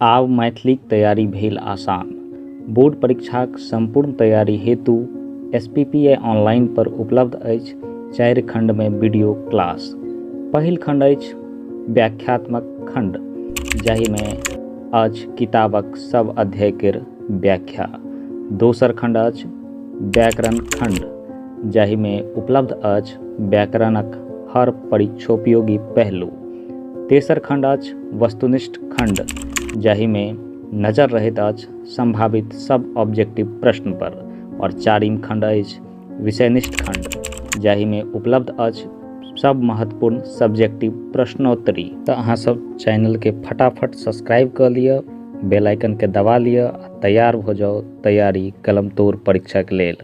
आब मैथिलीक तैयारी भेल आसान। बोर्ड परीक्षाक सम्पूर्ण तैयारी हेतु एसपीपीए ऑनलाइन पर उपलब्ध अछि 4 खंडमे वीडियो क्लास। पहिल खंड अछि व्याख्यात्मक खंड, जाहिमे अछि किताबक सब अध्याय केर व्याख्या। दोसर खंड अछि व्याकरण खंड, जाहिमे उपलब्ध अछि व्याकरणक हर परीक्षोपयोगी पहलू। तेसर खंड अछि वस्तुनिष्ठ खंड, जाहिमे नजर रहैत अछि संभावित सब ऑब्जेक्टिव प्रश्न पर। और चारिम खंड अछि विषयनिष्ठ खंड, जाहिमे उपलब्ध अछि सब महत्वपूर्ण सब्जेक्टिव प्रश्नोत्तरी। तऽ अहाँ सब चैनलके फटाफट सब्सक्राइब कऽ लिअ, बेल आइकनके दबा लिअ आ तैयार भऽ जाउ तैयारी कलमतोड़ परीक्षाके लेल।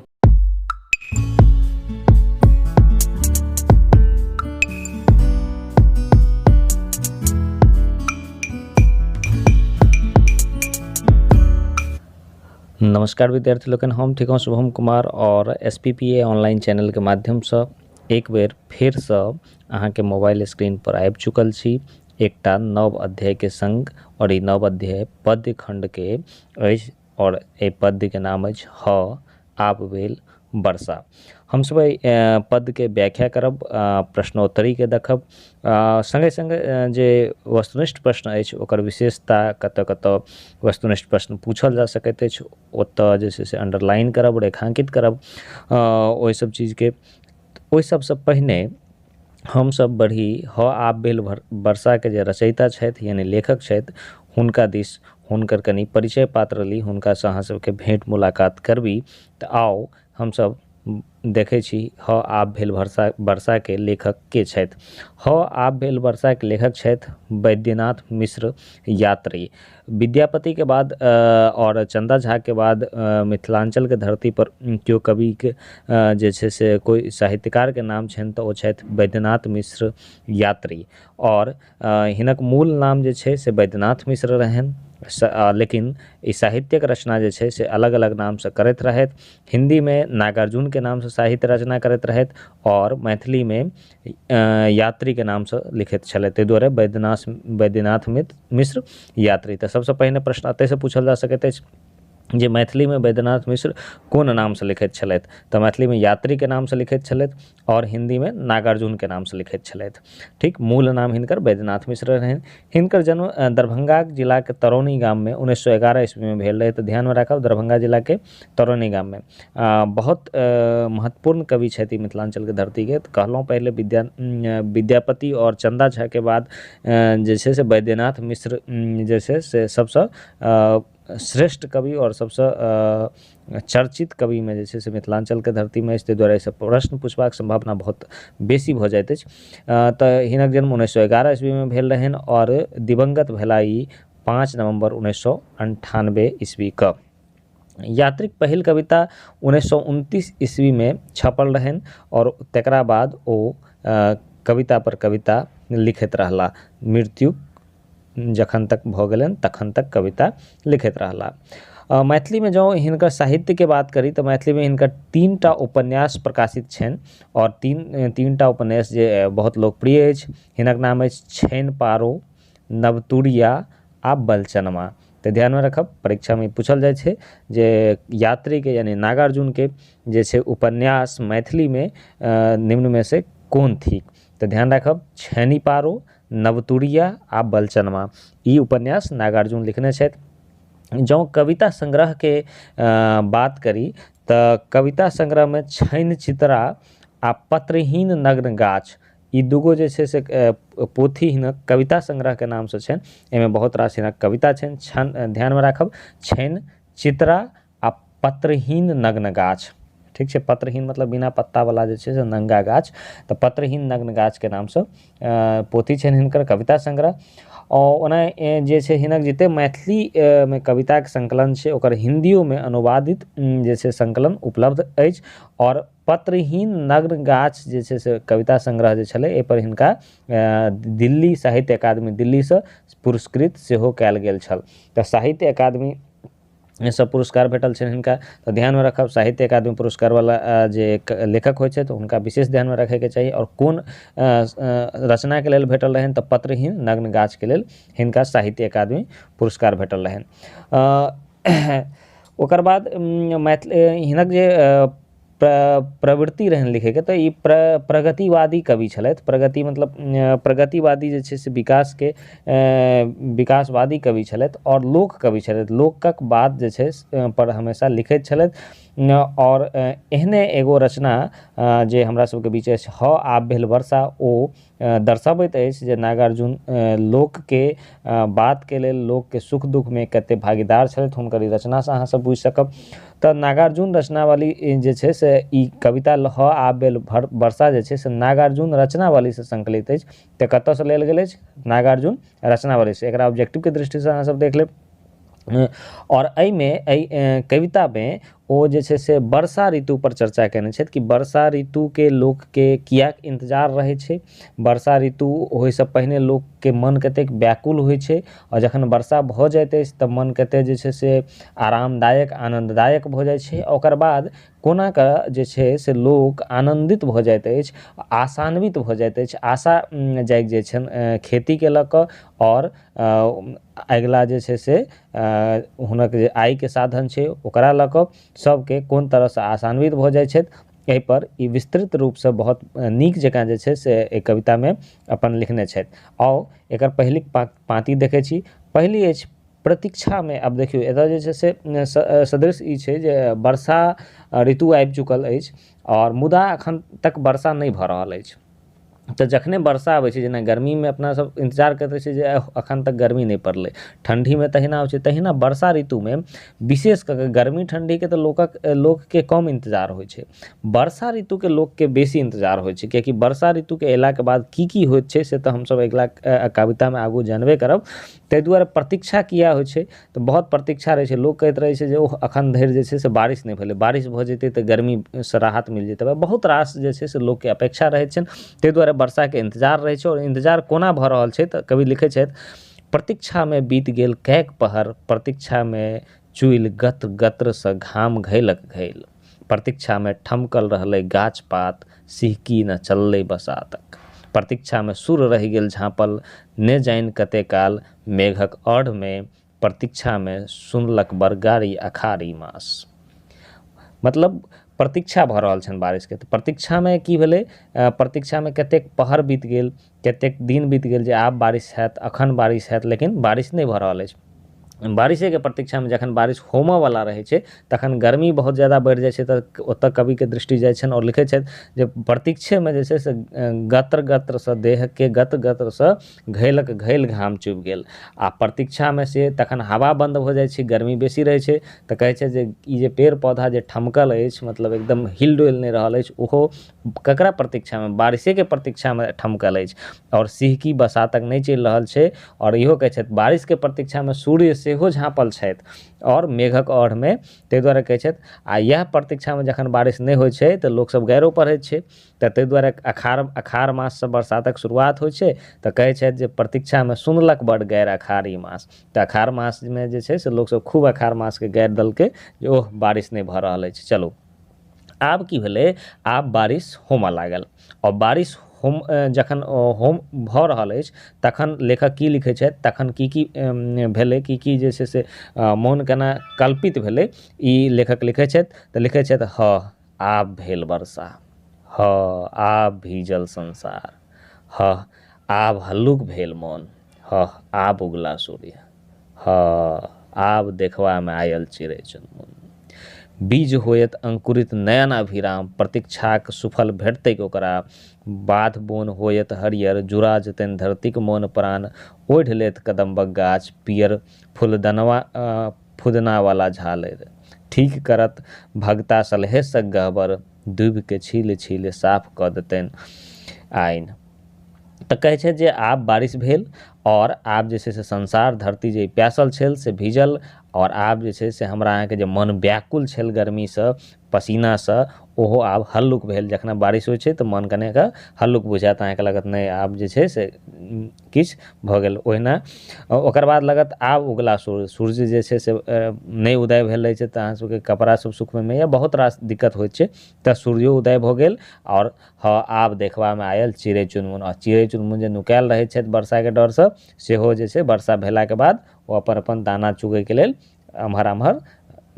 नमस्कार विद्यार्थी लोकनि, हम थिकहुँ शुभम कुमार और S P P A online चैनलके माध्यमसँ एक बेर फेरसँ अहाँके मोबाइल स्क्रीन पर आबि चुकल छी एकटा नव अध्यायके संग। और ई नव अध्याय पद्य खण्डके अछि और एहि पद्यके नाम अछि ह आब भेल वर्षा। हमसब एहि पद्यके व्याख्या करब, प्रश्नोत्तरीके देखब, सङ्गे सङ्गे जे वस्तुनिष्ठ प्रश्न अछि ओकर विशेषता, कतऽ कतऽ वस्तुनिष्ठ प्रश्न पूछल जा सकैत अछि ओतऽ जे छै से अंडरलाइन करब, रेखांकित करब ओहि सब चीजके। ओहि सबसँ पहिने हमसब बढ़ी ह आब भेल वर्षाके जे रचयिता छथि यानि लेखक छथि हुनका दिस हुनकर कनि परिचय पात्र ली, हुनकासँ अहाँ सबके भेंट मुलाकात करबी। तऽ आउ हमसब देखै छी ह आब भेल वर्षाके लेखक के छथि। ह आब भेल वर्षाके लेखक छथि वैद्यनाथ मिश्र यात्री। विद्यापतिके बाद और चंदा झा के बाद मिथिलांचलके धरती पर केओ कविके जे छै से कोइ साहित्यकारके नाम छनि तऽ ओ छथि वैद्यनाथ मिश्र यात्री। और हिनक मूल नाम जे छै से वैद्यनाथ मिश्र रहनि, लेकिन ई साहित्यक रचना जे छै से अलग अलग नामसँ करैत रहथि। हिन्दीमे नागार्जुनके नामसँ साहित्य रचना करैत रहथि और मैथिलीमे यात्रीके नामसँ लिखैत छलथि, ताहि दुआरे वैद्यनाथ मिश्र यात्री। तऽ सबसँ पहिने प्रश्न एतहिसँ पूछल जा सकैत अछि जे मैथिलीमे वैद्यनाथ मिश्र कोन नामसँ लिखैत छलथि, तऽ मैथिलीमे यात्रीके नामसँ लिखैत छलथि और हिन्दीमे नागार्जुनके नामसँ लिखैत छलथि। ठीक, मूल नाम हिनकर वैद्यनाथ मिश्र रहनि। हिनकर जन्म दरभंगा जिलाके तरौनी गाममे 1911 ईस्वीमे भेल रहै। तऽ ध्यानमे राखब, दरभंगा जिलाके तरौनी गाममे। बहुत महत्वपूर्ण कवि छथि मिथिलांचलके धरतीके। तऽ कहलहुँ पहिले विद्यापति और चंदा झा के बाद जे छै से वैद्यनाथ मिश्र जे छै से सबसँ श्रेष्ठ कवि और सबसँ चर्चित कविमे जे छै से मिथिलांचलके धरतीमे अछि। ताहि दुआरे एहिसँ प्रश्न पूछबाक सम्भावना बहुत बेसी भऽ जाइत अछि। तऽ हिनक जन्म 1911 ईस्वीमे भेल रहनि और दिवंगत भेला ई 5 नवम्बर 1998 ईस्वीके। यात्रीक पहिल कविता 1929 ईस्वीमे छपल रहनि और तकरा बाद ओ कविता पर कविता लिखैत रहला। मृत्यु जखन तक भऽ गेलनि तखन तक कविता लिखैत रहला। मैथिलीमे जँ हिनकर साहित्यके बात करी तऽ मैथिलीमे हिनकर 3 टा उपन्यास प्रकाशित छनि और तीन टा उपन्यास जे बहुत लोकप्रिय अछि। हिनक नाम अछि छैन पारो, नवतुरिया आ बलचनमा। तऽ ध्यानमे रखब, परीक्षामे पूछल जाइ छै जे यात्रीके यानि नागार्जुनके जे छै उपन्यास मैथिलीमे निम्नमे से कोन थिक, तऽ ध्यान राखब छैनी पारो, नवतुरिया आ बलचनमा ई उपन्यास नागार्जुन लिखने छथि। जँ कविता संग्रहके बात करी तऽ कविता संग्रहमे छैन चित्रा आ पत्रहीन नग्न गाछ ई दूगो जे छै से पोथी हिनक कविता संग्रहके नामसँ छनि। एहिमे बहुत रास हिनक कविता छनि। ध्यानमे राखब छैन चित्रा आ पत्रहीन नग्न गाछ। ठीक छै, पत्रहीन मतलब बिना पत्तावला जे छै से नंगा गाछ, तऽ पत्रहीन नग्न गाछके नामसँ पोथी छनि हिनकर कविता संग्रह। और ओना जे छै हिनक जतेक मैथिलीमे कविताके संकलन छै ओकर हिन्दियोमे अनुवादित जे छै संकलन उपलब्ध अछि। और पत्रहीन नग्न गाछ जे छै से कविता संग्रह जे छलै एहिपर हिनका दिल्ली साहित्य अकादमी दिल्लीसँ पुरस्कृत सेहो कयल गेल छल। तऽ साहित्य अकादमी सब पुरस्कार भेटल छनि हिनका। तऽ ध्यानमे राखब, साहित्य अकादमी पुरस्कारवला जे लेखक होइ छथि हुनका विशेष ध्यानमे रखैके चाही। आओर कोन रचनाके लेल भेटल रहनि? तऽ पत्रहीन नग्न गाछके लेल हिनका साहित्य अकादमी पुरस्कार भेटल रहनि। ओकर बाद मैथिली हिनक जे प्रवृत्ति रहनि लिखैके, तऽ ई प्रगतिवादी कवि छलथि। प्रगति मतलब प्रगतिवादी जे छै से विकासके विकासवादी कवि छलथि आओर लोक कवि छलथि। लोकक बात जे छै पर हमेशा लिखैत छलथि। आओर एहने एगो रचना जे हमरा सबके बीच अछि, हऽ आब भेल वर्षा, ओ दर्शबैत अछि जे नागार्जुन लोकके बातके लेल, लोकके सुख दुखमे कते भागीदार छलथि। हुनकर ई रचनासँ अहाँ सब बुझि सकब। तऽ नागार्जुन रचनावली जे छै से ई कविता हऽ आब भेल वर्षा जे छै से नागार्जुन रचनावलीसँ संकलित अछि। तऽ कतऽसँ लेल गेल अछि? नागार्जुन रचनावलीसँ। एकरा ऑब्जेक्टिवके दृष्टिसँ अहाँ सब देख लेब। आओर एहिमे एहि कवितामे ओ जे छै से वर्षा ऋतुपर चर्चा कयने छथि कि वर्षा ऋतुके लोकके किएक इन्तजार रहै छै, वर्षा ऋतु होइसँ पहिने लोकके मन कतेक व्याकुल होइ छै, आओर जखन वर्षा भऽ जाइत अछि तऽ मन कतेक जे छै से आरामदायक आनन्ददायक भऽ जाइ छै। ओकर बाद कोना कऽ जे छै से लोक आनन्दित भऽ जाइत अछि, आशान्वित भऽ जाइत अछि, आशा जागि जाइ छनि खेतीके लऽ कऽ, आओर अगिला जे छै से हुनक जे आयके साधन छै ओकरा लऽ कऽ सबके कोन तरहसँ आशान्वित भऽ जाइ छथि, एहिपर ई विस्तृत रूपसँ बहुत नीक जकाँ जे छै से एहि कवितामे अपन लिखने छथि। आउ एकर पहिली पाँति देखै छी। पहिली अछि प्रतीक्षामे। आब देखियौ एतऽ जे छै से सदृश ई छै जे वर्षा ऋतु आबि चुकल अछि आओर मुदा एखन तक वर्षा नहि भऽ रहल अछि। तऽ जखने वर्षा आबै छै, जेना गर्मीमे अपना सब इन्तजार करैत रहै छियै जे एखन तक गर्मी नहि पड़लै, ठण्डीमे तहिना होइ छै, तहिना वर्षा ऋतुमे विशेष कऽ कऽ गर्मी ठण्डीके तऽ लोकके कम इन्तजार होइ छै, वर्षा ऋतुके लोकके बेसी इन्तजार होइ छै। कियाकि वर्षा ऋतुके अयलाके बाद की की होइत छै से तऽ हमसब अगिला कवितामे आगू जानबे करब। ताहि दुआरे प्रतीक्षा किया होइ छै, तऽ बहुत प्रतीक्षा रहै छै। लोक कहैत रहै छै जे ओह एखन धरि जे छै से बारिश नहि भेलै, बारिश भऽ जेतै तऽ गर्मीसँ राहत मिल जेतै। बहुत रास जे छै से लोकके अपेक्षा रहैत छनि, ताहि दुआरे वर्षाके इन्तजार रहै छै। आओर इन्तजार कोना भऽ रहल छै तऽ कवि लिखै छथि, प्रतीक्षामे बीत गेल कैक पहर, प्रतीक्षामे चुइल गत्र गत्रसँ घाम घैलक घैल, प्रतीक्षामे ठमकल रहलै गाछ पात, सिहकी न चललै बसातक, प्रतीक्षामे सुर रहि गेल झाँपल, ने जानि कते काल मेघक अढ़मे, प्रतीक्षामे सुनलक बरगाड़ी अखाड़ी मास। मतलब प्रतीक्षा भऽ रहल छनि बारिशके। तऽ प्रतीक्षामे की भेलै, प्रतीक्षामे कतेक पहर बीत गेल, कतेक दिन बीत गेल जे आब बारिश हैत, अखन बारिश हैत, लेकिन बारिश नहि भऽ रहल अछि। बारिशेके प्रतीक्षामे जखन बारिश होमऽवला रहै छै तखन गर्मी बहुत ज्यादा बढ़ि जाइ छै। तऽ ओतऽ कविके दृष्टि जाइ छनि आओर लिखै छथि जे प्रतीक्षेमे जे छै से गत्र गत्रसँ देहके गत्र गत्रसँ घैलक घैल घाम चुबि गेल। आ प्रतीक्षामे से तखन हवा बन्द भऽ जाइ छै, गर्मी बेसी रहै छै। तऽ कहै छै जे ई जे पेड़ पौधा जे ठमकल अछि, मतलब एकदम हिल डोलि नहि रहल अछि, ओहो ककरा प्रतीक्षामे? बारिशेके प्रतीक्षामे ठमकल अछि। आओर सिहकी बसातक नहि चलि रहल छै। आओर इहो कहै छथि बारिशके प्रतीक्षामे सूर्य सेहो झाँपल छथि आओर मेघक अढ़मे, ताहि दुआरे कहै छथि। आ इएह प्रतीक्षामे जखन बारिश नहि होइ छै तऽ लोकसब गाइरो पढ़ै छै। तऽ ताहि दुआरे अखाड़ माससँ बरसातक शुरुआत होइ छै। तऽ कहै छथि जे प्रतीक्षामे सुनलक बड़ गारि अखाड़ी मास। तऽ अखाड़ मासमे जे छै से लोकसब खूब अखाड़ मासके गारि देलकै जे ओह बारिश नहि भऽ रहल अछि। चलू आब की भेलै, आब बारिश होमऽ लागल। आओर बारिश जखन होम भऽ रहल अछि तखन लेखक की लिखै छथि, तखन की की भेलै, की की जे छै से मोन केना कल्पित भेलै, ई लेखक लिखै छथि। तऽ लिखै छथि, हऽ आब भेल वर्षा, हऽ आब भीजल संसार, हऽ आब हल्लुक भेल मोन, हऽ आब उगला सूर्य, हऽ आब देखबामे आयल चिड़ै चुनमुन, बीज होयत अंकुरित नयन अभिराम, प्रतीक्षाक सुफल भेटतैक ओकरा, बाध बोन होयत हरियर, जुड़ा जेतनि धरतीक मोन प्राण, ओढ़ि लेत कदम्बक गाछ पियर फुलदनवा फुदनावला झालरि, ठीक करत भगता सलहेसक गहबर, दूबिके छील छील साफ कऽ देतनि आइन। तऽ कहै छै जे आब बारिश भेल आओर आब जे छै से संसार धरती जे प्यासल छल से भीजल, आओर आब जे छै से हमरा अहाँके जे मन व्याकुल छल गर्मीसँ पसीनासँ ओहो आब हल्लुक भेल। जखन बारिश होइ छै तऽ मन कनिक हल्लुक बुझायत, अहाँके लागत नहि आब जे छै से किछु भऽ गेल। ओहिना ओकर बाद लागत आब उगला सूर्य, सूर्य जे छै से नहि उदय भेल रहै छै तऽ अहाँ सबके कपड़ा सब सुखबैमे या बहुत रास दिक्कत होइ छै, तऽ सूर्यो उदय भऽ गेल। आओर हँ आब देखबामे आयल चिड़ै चुनमुन, आओर चिड़ै चुनमुन जे नुकायल रहै छथि वर्षाके डरसँ सेहो जे छै वर्षा भेलाके बाद ओ अपन अपन दाना चुगैके लेल एम्हर आम्हर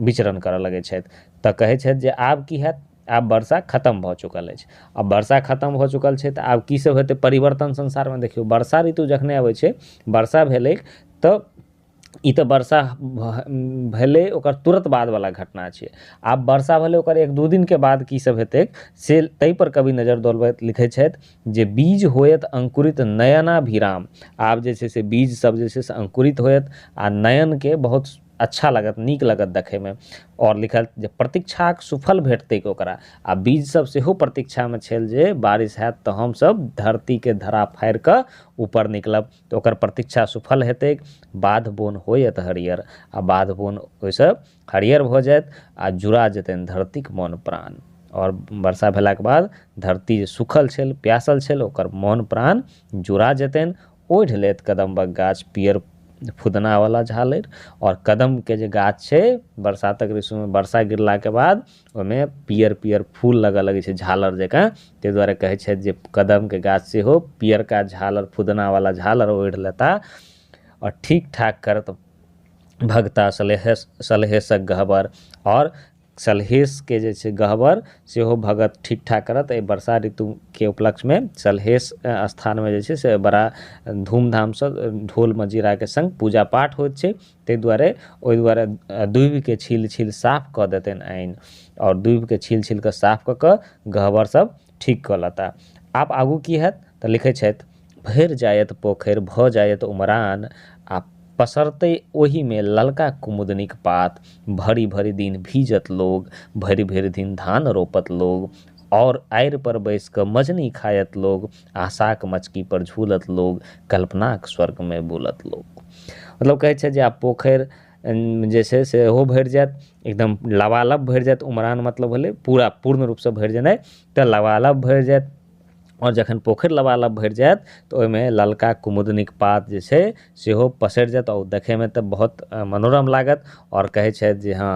विचरण करऽ लगै छथि। तऽ कहै छथि जे आब की हैत, आब वर्षा खतम भऽ चुकल अछि। आब वर्षा खतम भऽ चुकल छै तऽ आब की सब हेतै परिवर्तन संसारमे। देखियौ वर्षा ऋतु जखने अबै छै, वर्षा भेलै तऽ ई तऽ वर्षा भेलै ओकर तुरन्त बादवला घटना छियै। आब वर्षा भेलै ओकर एक दू दिनके बाद की सब हेतै से ताहिपर कवि नजरि दौड़बैत लिखै छथि जे बीज होयत अंकुरित नयनाभिराम। आब जे छै से बीज सब जे छै से अंकुरित होयत आ नयनके बहुत अच्छा लागत, नीक लागत देखैमे। आओर लिखल जे प्रतीक्षाक सुफल भेटतै ओकरा। आ बीज सब सेहो प्रतीक्षामे छल जे बारिश हैत तऽ हमसब धरतीके धरा फाड़ि कऽ ऊपर निकलब, तऽ ओकर प्रतीक्षा सुफल हेतै। बाध बोन होयत हरियर, आ बाध बोन ओहिसँ हरियर भऽ जायत आ जुड़ा जेतनि धरतीक मन प्राण। आओर वर्षा भेलाके बाद धरती जे सूखल छल, प्यासल छल, ओकर मन प्राण जुड़ा जेतनि। ओढ़ि लेत कदम्बक गाछ पियर फुदनावला झालरि। आओर कदमके जे गाछ छै बरसातक ऋतुमे वर्षा गिरलाके बाद ओहिमे पियर पियर फूल लगऽ लगै छै झालरि जकाँ, ताहि दुआरे कहै छथि जे कदमके गाछ सेहो पियरका झालरि फुदनावला झालरि ओढ़ि लेता। आओर ठीक ठाक करत भगता सलहेशक गहबर। आओर सलहेशके जे छै गहबर सेहो भगत ठीक ठाक करत। एहि वर्षा ऋतुके उपलक्ष्यमे सलहेश स्थानमे जे छै से बड़ा धूमधामसँ ढोल मजीराके सङ्ग पूजा पाठ होइत छै, ताहि दुआरे ओहि दुआरे दूबिके छील छील साफ कऽ देतनि आनि, आओर दूबिके छील छील कऽ साफ कऽ कऽ गहबर सब ठीक कऽ लेता। आब आगू की हैत तऽ लिखै छथि भरि जायत पोखरि भऽ जायत उमरान, आ पसरतै ओहिमे ललका कुमुदनीक पात। भरि भरि दिन भीजत लोग, भरि भरि दिन धान रोपत लोग, और आड़ि पर बैस कऽ मजनी खायत लोग, आशाक मचकी पर झूलत लोग, कल्पनाक स्वर्गमे बुलत लोग। मतलब कहै छै जे आब पोखरि जे छै सेहो भरि जायत, एकदम लबालब भरि जायत। उमरान मतलब भेलै पूरा पूर्ण रूपसँ भरि जेनाइ, तऽ लबालब भरि जायत। आओर जखन पोखरि लबालब भरि जायत तऽ ओहिमे ललका कुमुदनीक पात जे छै सेहो पसरि जायत, आओर देखैमे तऽ बहुत मनोरम लागत। आओर कहै छथि जे हँ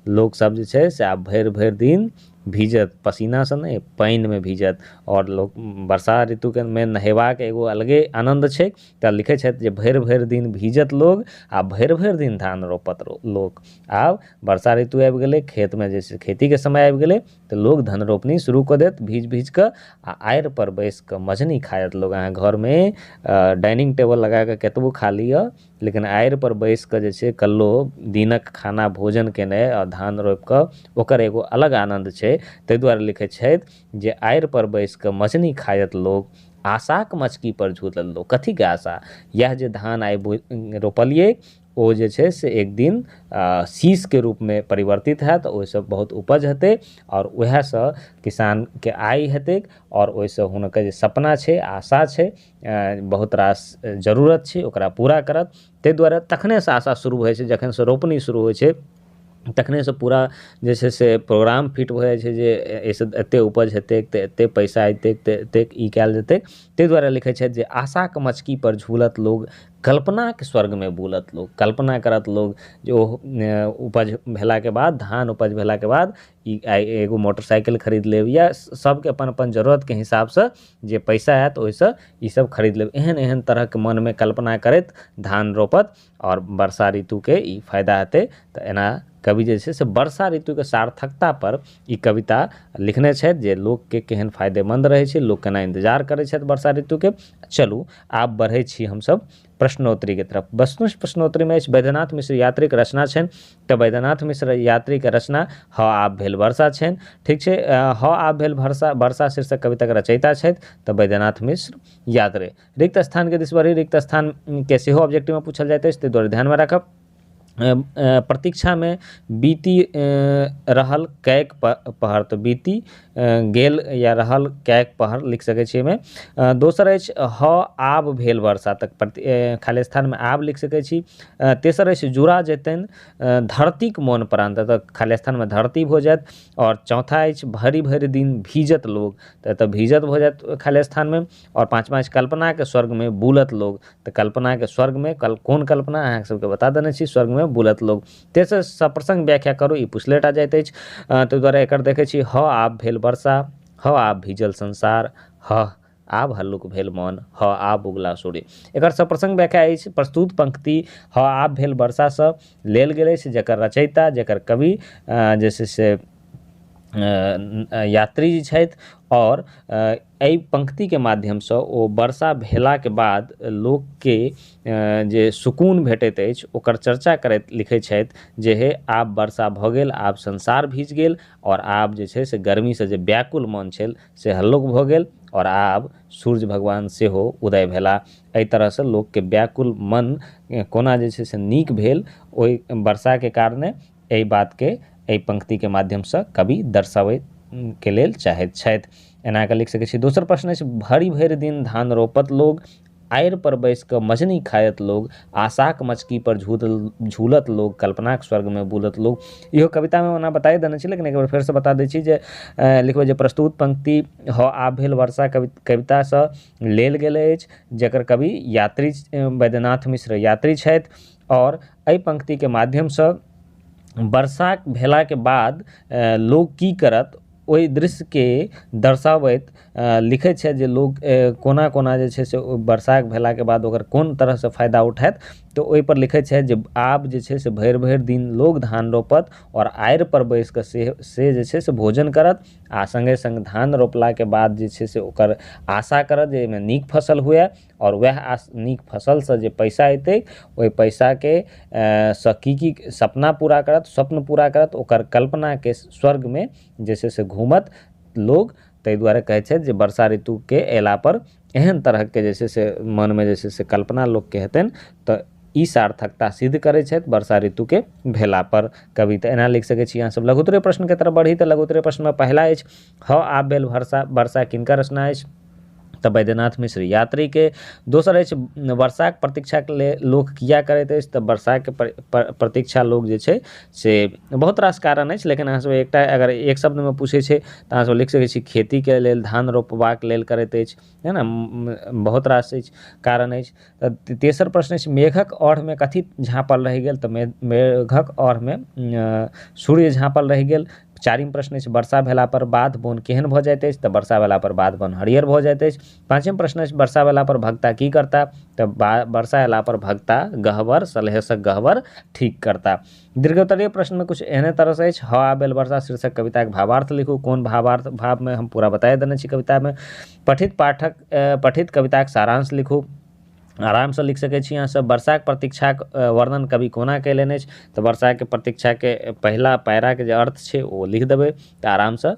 लोकसब जे छै से आब भरि भरि दिन भीजत, पसीनासँ नहि पानिमे भीजत। आओर लोक वर्षा ऋतुके मे नहेबाक एगो अलगे आनन्द छै। तऽ लिखै छथि जे भरि भरि दिन भीजत लोग आ भरि भरि दिन धान रोपत लोक। आब वर्षा ऋतु आबि गेलै, खेतमे जे छै खेतीके समय आबि गेलै, तऽ लोक धन रोपनी शुरू कऽ देत भीज भीज कऽ, आ आड़ि पर बैस कऽ मझनी खायत लोक। अहाँ घरमे डाइनिंग टेबल लगा कऽ कतबो खा लिअ, लेकिन आड़ि पर बैस कऽ जे छै कल्लो दिनक खाना भोजन केनाइ आ धान रोपि कऽ ओकर एगो अलग आनन्द छै। ताहि दुआरे लिखै छथि जे आड़ि पर बैस कऽ मझनी खायत लोक, आशाक मचकी पर झूलल लोक। कथीके आशा? इएह जे धान आइ रोपलियै ओ जे छै से एक दिन शीशके रूपमे परिवर्तित हैत, ओहिसँ बहुत उपज हेतै आओर उएहसँ किसानके आय हेतै, आओर ओहिसँ हुनकर जे सपना छै, आशा छै, बहुत रास जरूरत छै, ओकरा पूरा करत। ताहि दुआरे तखनेसँ आशा शुरू होइ छै, जखनसँ रोपनी शुरू होइ छै तखनेसँ पूरा जे छै से प्रोग्राम फिट भऽ जाइ छै जे एहिसँ एतेक उपज हेतै तऽ एतेक पैसा अयतै तऽ एतेक ई कयल जेतै। ताहि दुआरे लिखै छथि जे आशाक मचकी पर झूलत लोग, कल्पनाके स्वर्गमे बुलत लोग। कल्पना करत लोग जे ओ उपज भेलाके बाद, धान उपज भेलाके बाद ई आइ एगो मोटरसाइकिल खरीद लेब, या सबके अपन अपन जरूरतके हिसाबसँ जे पैसा आयत ओहिसँ ई सब खरीद लेब। एहन एहन तरहके मनमे कल्पना करैत धान रोपत आओर वर्षा ऋतुके ई फायदा हेतै। तऽ एना कवि जे छै से वर्षा ऋतुके सार्थकता पर ई कविता लिखने छथि जे लोकके केहन फायदेमन्द रहै छै, लोक केना इन्तजार करै छथि वर्षा ऋतुके। चलू आब बढ़ै छी हमसब प्रश्नोत्तरीके तरफ। वस्तुनिष्ठ प्रश्नोत्तरीमे अछि वैद्यनाथ मिश्र यात्रीके रचना छनि। तऽ वैद्यनाथ मिश्र यात्रीके रचना हँ आब भेल वर्षा छनि। ठीक छै, हँ आब भेल वर्षा वर्षा शीर्षक कविताके रचयिता छथि तऽ वैद्यनाथ मिश्र यात्री। रिक्त स्थानके दिस बढ़ी। रिक्त स्थानके सेहो ऑब्जेक्टिवमे पूछल जाइत अछि, ताहि दुआरे ध्यानमे राखब। प्रतीक्षामे बीति रहल कैक पहर, तऽ बीति गेल या रहल कैक पहर लिख सकै छी एहिमे। दोसर अछि ह आब भेल वर्षा, तऽ खाली स्थानमे आब लिख सकै छी। तेसर अछि जुड़ा जेतनि धरतीक मोन प्राण, तऽ खाली स्थानमे धरती भऽ जायत। आओर चौथा अछि भरि भरि दिन भीजत लोग, तऽ एतऽ भीजत भऽ जायत खाली स्थानमे। आओर पाँचमा अछि कल्पनाके स्वर्गमे बुलत लोग, तऽ कल्पनाके स्वर्गमे कोन कल्पना अहाँ सबके बता देने छी, स्वर्गमे बुलत लोग। तेसर सप्रसंग व्याख्या करू, ई पुछलेटा जाइत अछि, ताहि दुआरे एकर देखै छी ह आब भेल वर्षा, ह आब भीजल संसार, ह आब हल्लुक भेल मन, ह आब उगला सूर्य। एकर सप्रसंग व्याख्या अछि प्रस्तुत पंक्ति ह आब भेल वर्षासँ लेल गेल अछि, जकर रचयिता जकर कवि जे छै से यात्री जी छथि। आओर एहि पंक्तिके माध्यमसँ ओ वर्षा भेलाके बाद लोकके जे सुकून भेटैत अछि ओकर चर्चा करैत लिखै छथि जे हे आब वर्षा भऽ गेल, आब संसार भीज गेल, आओर आब जे छै से गर्मीसँ जे व्याकुल मन छल से हल्लुक भऽ गेल, आओर आब सूर्य भगवान सेहो उदय भेला। एहि तरहसँ लोकके व्याकुल मन कोना जे छै से नीक भेल ओहि वर्षाके कारणे, एहि बातके एहि पंक्तिके माध्यमसँ कवि दर्शाबै के लेल चाहैत छथि। एना कऽ लिख सकै छी। दोसर प्रश्न अछि भरि भरि दिन धान रोपत लोग, आड़ि पर बैस कऽ मजनी खायत लोग, आशाक मचकी पर झूलत लोग, कल्पनाक स्वर्गमे बुलत लोग। इहो कवितामे ओना बताए देने छी, लेकिन एक बेर फेरसँ बता दै छी जे लिखबै जे प्रस्तुत पंक्ति ह आब भेल वर्षा कवितासँ लेल गेल अछि, जकर कवि यात्री वैद्यनाथ मिश्र यात्री छथि। आओर एहि पंक्तिके माध्यमसँ वर्षा भेलाके बाद लोग की करत ओहि दृश्यके दर्शाबैत लिखै छथि जे लोक कोना कोना जे छै से ओ वर्षा भेलाके बाद ओकर कोन तरहसँ फायदा उठायत। तऽ ओहिपर लिखै छथि जे आब जे छै से भरि भरि दिन लोग धान रोपत आओर आड़ि पर बैस कऽ से जे छै से भोजन करत, आ सङ्गे सङ्ग धान रोपलाके बाद जे छै से ओकर आशा करत जे एहिमे नीक फसल हुए, आओर वएह नीक फसलसँ जे पैसा एतै ओहि पैसाके सँ की की सपना पूरा करत, स्वप्न पूरा करत, ओकर कल्पनाके स्वर्गमे जे छै से घूमत लोग। ताहि दुआरे कहै छथि जे वर्षा ऋतुके अयलापर एहन तरहके जे छै से मनमे जे छै से कल्पना लोकके हेतनि, तऽ ई सार्थकता सिद्ध करै छथि वर्षा ऋतुके भेलापर कवि। तऽ एना लिख सकै छी अहाँसभ। लघुत्तरीय प्रश्नके तरफ बढ़ी तऽ लघुत्तरीय प्रश्नमे पहिला अछि ह आब भेल वर्षा, वर्षा किनकर रचना अछि, तऽ वैद्यनाथ मिश्र यात्रीके। दोसर अछि वर्षाक प्रतीक्षाके लेल लोक किया करैत अछि, तऽ वर्षाके प्रतीक्षा लोक जे छै से बहुत रास कारण अछि, लेकिन अहाँसभ एकटा अगर एक शब्दमे पूछै छै तऽ अहाँसभ लिख सकै छी खेतीके लेल, धान रोपबाक लेल करैत अछि, है ने, बहुत रास अछि कारण अछि। तऽ तेसर प्रश्न अछि मेघक अढ़मे कथी झाँपल रहि गेल, तऽ मेघक अढ़मे सूर्य झाँपल रहि गेल। चारिम प्रश्न अछि वर्षा भेला पर बाध बोन केहन भऽ जाइत अछि, तऽ वर्षा भेला पर बाध बोन हरियर भऽ जाइत अछि। पाँचम प्रश्न अछि वर्षा भेला पर भगता की करता, तऽ वर्षा अयला पर भगता गहबर सलहेसक गहबर ठीक करता। दीर्घोत्तरीय प्रश्नमे किछु एहने तरहसँ अछि ह आ भेल वर्षा शीर्षक कविताके भावार्थ लिखू, कोन भावार्थ भावमे हम पूरा बताए देने छी कवितामे। पठित पाठक पठित कविताके सारांश लिखू, आरामसँ लिख सकै छी अहाँसभ। वर्षाक प्रतीक्षाक वर्णन कवि कोना कयलनि अछि, तऽ वर्षाके प्रतीक्षाके पहिला पैराके जे अर्थ छै ओ लिख देबै तऽ आरामसँ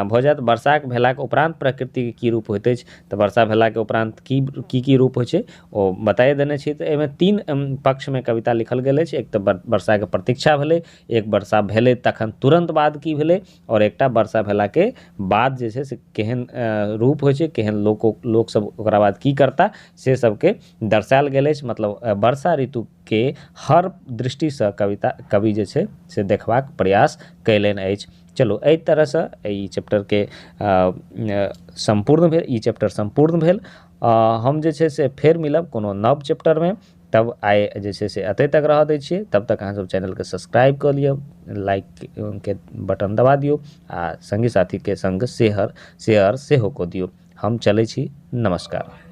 भऽ जायत। वर्षाक भेलाके उपरान्त प्रकृतिके की रूप होइत अछि, तऽ वर्षा भेलाके उपरान्त की की की रूप होइ छै ओ बताए देने छी। तऽ एहिमे तीन पक्षमे कविता लिखल गेल अछि, एक तऽ वर्षाके प्रतीक्षा भेलै, एक वर्षा भेलै तखन तुरन्त बाद की भेलै, आओर एकटा वर्षा भेलाके बाद जे छै से केहन रूप होइ छै, केहन लोकसभ ओकरा बाद की करता से सबके दर्शायल गेल अछि। मतलब वर्षा ऋतुके हर दृष्टिसँ कविता कवि जे छै से देखबाक प्रयास कयलनि अछि। चलू एहि तरहसँ ई चैप्टरके सम्पूर्ण भेल, ई चैप्टर सम्पूर्ण भेल। हम जे छै से फेर मिलब कोनो नव चैप्टरमे, तब आइ जे छै से एतहि तक रहऽ दै छियै। तब तक अहाँसभ चैनलके सब्सक्राइब कऽ लिअ, लाइकके बटन दबा दियौ आ सङ्गी साथीके सङ्ग शेयर सेहो कऽ दियौ। हम चलै छी, नमस्कार।